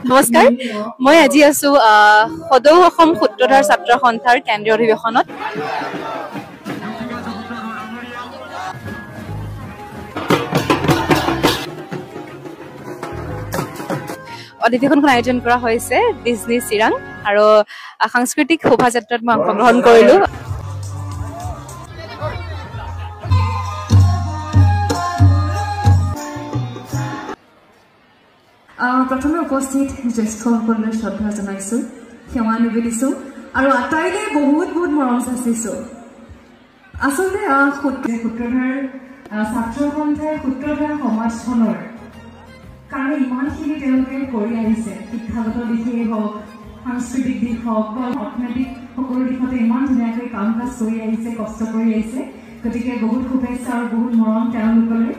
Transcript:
নমস্কাৰ, মই আজি আছো সদৌ অসম সূত্ৰধাৰ ছাত্ৰ সন্থাৰ কেন্দ্ৰীয় অধিৱেশনত। অধিৱেশনখন আয়োজন কৰা হৈছে বিজনী চিৰাং আৰু সাংস্কৃতিক শোভাযাত্ৰাত মই অংশগ্ৰহণ কৰিলো। প্ৰথমে উপস্থিত জ্যেষ্ঠসকললৈ শ্ৰদ্ধা জনাইছো, সেৱা নিবেদিছো আৰু আটাইলৈ বহুত বহুত মৰম যাচিছো। আচলতে সূত্ৰধাৰ ছাত্ৰ সন্থাই সূত্ৰধাৰ সমাজখনৰ কাৰণে ইমানখিনি তেওঁলোকে কৰি আহিছে, শিক্ষাগত দিশেই হওক, সাংস্কৃতিক দিশ হওক বা অৰ্থনৈতিক সকলো দিশতে ইমান ধুনীয়াকৈ কাম কাজ কৰি আহিছে, কষ্ট কৰি আহিছে। গতিকে বহুত শুভেচ্ছা আৰু বহুত মৰম তেওঁলোকলৈ।